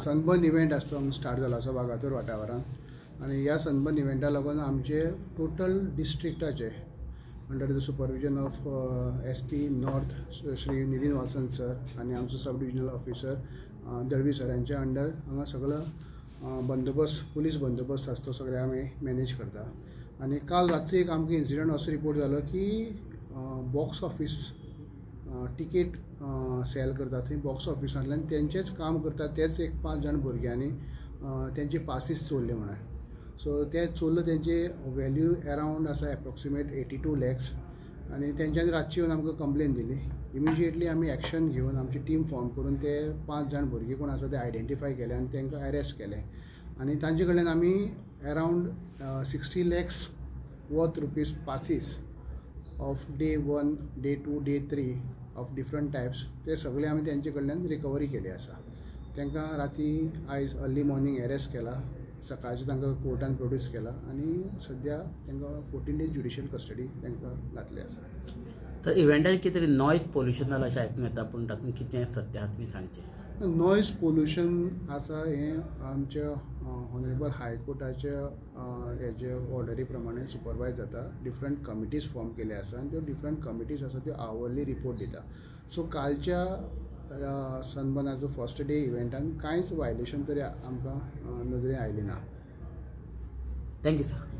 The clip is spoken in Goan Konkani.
सनबर्न इव्हेंट आसा तो हांगा स्टार्ट जालो आसा वागातोर वाठारांत आनी ह्या सनबर्न इव्हेंटा लागून आमचे total डिस्ट्रिक्टाचे under the supervision of SP North Shri Nitin Valsan sir आनी आमचो sub divisional officer Dalvi sir हांच्या अंडर हांगा सगळो बंदोबस्त, पुलीस बंदोबस्त आसा तो सगळे आमी मॅनेज करता. आनी काल रातचो एक आमकां इन्सिडंट असो रिपोर्ट जालो की बॉक्स ऑफिस टिकेट सेल करता थंय बॉक्स ऑफिसांतल्यान तेंचेच काम करता तेच एक 5 जाण भुरग्यांनी तेंचे पासीस चोरले म्हणून. सो ते चोरले, तेंचे वेल्यू अरावंड आसा एप्रोक्सिमेट 82 लॅक्स आनी तेंच्यांनी रातची येवन आमकां कंप्लेन दिली. इमिजिएटली आमी एक्शन घेवन आमची टीम फॉर्म करून ते 5 जाण भुरगे कोण आसा ते आयडेंटिफाय केले आनी तांकां अरेस्ट केले आनी तांचे कडल्यान आमी around 60 lakhs worth rupees passes of day 1, day 2, day 3 of different types ते सगळे आमी तेंचे कडल्यान रिकवरी केली आसा. तांकां राती आयज अर्ली मॉर्निंग अरेस्ट केला, सकाळचे तांकां कोर्टान प्रोड्यूस केला आनी सद्या तांकां 14 days judicial custody तांकां घातली आसा. सर, इव्हेंटान कितें तरी नॉयज पोल्युशन जालां अशें आयकूंक येता, पूण तातूंत कितें सत्य आसा तुमी सांगचें. नॉयज पोल्युशन आसा हें आमच्या ऑनरेबल हायकोर्टाच्या हेजे ऑर्डरी प्रमाणे सुपरवायज जाता. डिफरंट कमिटीज फॉर्म केले आसा आनी त्यो डिफरंट कमिटीज आसा त्यो आवरली रिपोर्ट दिता. सो कालच्या सनबर्नाचो फर्स्ट डे इव्हेंटान कांयच वायलेशन तरी आमकां नजरे आयली ना. Thank you sir.